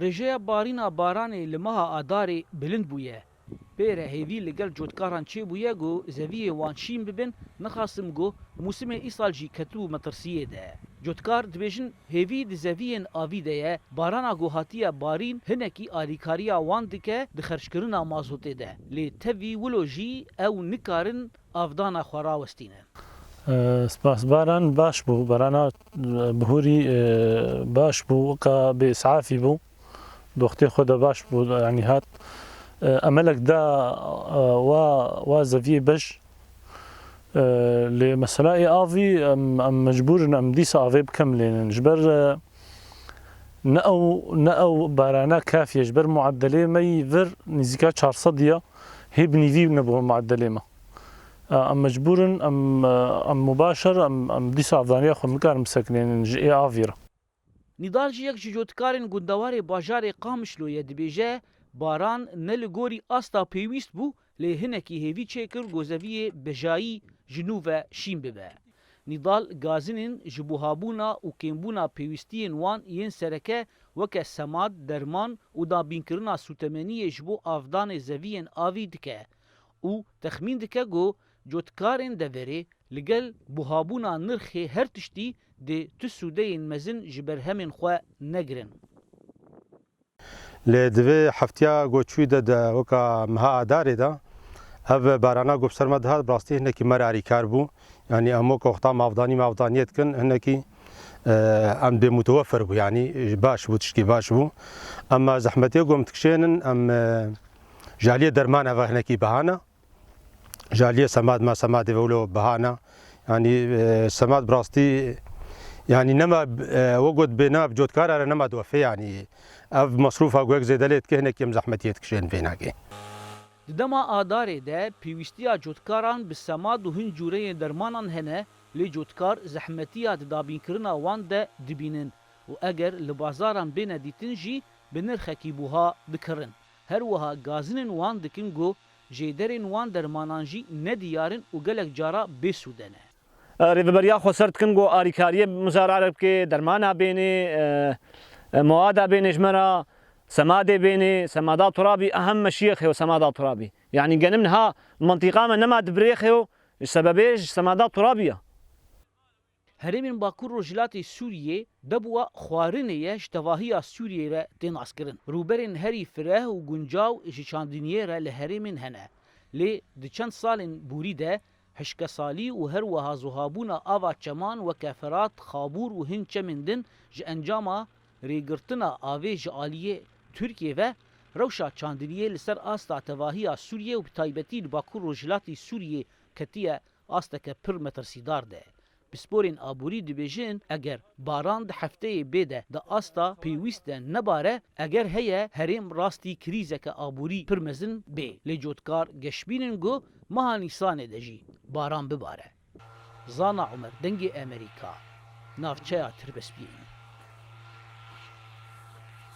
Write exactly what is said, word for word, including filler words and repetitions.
Rêjeya barîna baranê li meha Adarê bilind bûye. Pê re hêvî li gel cotkaran çêbûye ku zeviyên wan şîn bibin, nexasim ku mûsimê îsal jî ketibû metirsiyê de. Cotkar dibêjin hêvî di zeviyên avî de ye, barana ku hatiye barîn hinekî alîkariya wan dike di xerckirina mazotê de. Lê tevî wilo jî ew nikarin avdana xwe rawestînin. E, spas, baran baş bû, barana, e, bihûrî, e, baş bû, weka bê îsafî bû. Di wextê xwe de baş bû, yanî hat, e, emelek da, e, wa, wa zeviyê bej. E, lê mesela ê avî, em, em mecbûr in em dîsa avê bikemilînin. Ji ber, e, ne ew, ne ew barana kafiye, ji ber muedelê me yî vir nîzîka çar sed ya, hê bi nîvî nebû muedelê me. E, em mecbûr in, em, e, em mubaşer, em, em dîsa avdaniya xwe nikarin bisekinînin ji ê avî re. Nîdal jî yek ji cotkarên gundewarê bajarê Qamişlo ye, dibêje, baran ne li gorî asta pêwîst bû, lê hinekî hêvî çêkir ku zeviyê bejayî ji nû ve şîn bibe. Nîdal gazinên ji buhabûna û kêmbûna pêwîstiyên wan yên sereke weke semad, derman û dabînkirina sûtemeniyê ji bo avdanê zeviyên avî dike û texmîn dike ku cotkarên deverê li gel buhabûna nirxê her tiştî dê tu sûdeyên mezin ji berhemên xwe negirin. Lê di vê heftiya ku çû de, de weka meha Adarê de, ev barana ku bi ser me dihat, bi rastî hinekî me re alîkar bû. Yanî em wek wexta mavdanî mavdaniyê dikin, hinekî, e, em bê mutewefer bû, yanî baş bû, tiştî baş bû. Em zehmetê ku em dikişênin, em, e, ji aliyê dermana ve hinekî behana. Ji aliyê semad me, semadê ve wilo behana. Yanî, e, semad bi rastî, yanî nema, e, we got bê nema bi cotkara re nema diwefê, yanî ev mesrûfa ku yek zêde lê dike, hinekî em zehmetiyê dikişên vê nagê. Di dema Adarê de pêwîstiya cotkaran bi semad û hin cûreyên dermanan hene, lê cotkar zehmetiya di dabînkirina wan de dibînin û eger li bazaran bêne dîtin jî bi nirxekî buha dikirin. Her wiha gazinên wan dikin ku jêderên wan dermanan jî nediyar in û gelek cara bêsûde ne. Rêveberiya xweser dikin ku alîkariyê mizarare bike, dermana bênê, e, e, mewada bênê ji me re, semadê bênê, semada turabî, ehem meşiyê xeyo semada turabî. Yanî genim niha mintîqa me nema dibirê xeyo, ji sebebê ji semada turabî ya. Herêmên Bakur Rojhilatê Sûriyê debûwa xwarinê ye ji tevahiya Sûriyê re tê naskirin. Rûberên herî fireh û guncaw ji çandiniyê re li herêmên hene. Lê di çend salên borî de hişkesalî û her wiha zuhabûna ava çeman weke Ferat, Xabûr û hin çemên din ji encama rêgirtina avê ji aliyê Tirkiyê ve rewşa çandiniyê li ser asta tevahiya Sûriyê û bi taybetî li Bakur Rojhilatê Sûriyê ketiye asteke pir metirsîdar de. Pisporên aborî dibêjin, eger baran di hefteyê bê de di asta pêwîst de nebare, eger heye herêm rastî krîzeke aborî pir mezin bê. Lê cotkar geşbîn in ku meha Nîsanê de jî baran bibare. Zana Umer, Dengê Emerîka, navçeya Tirbespiyê.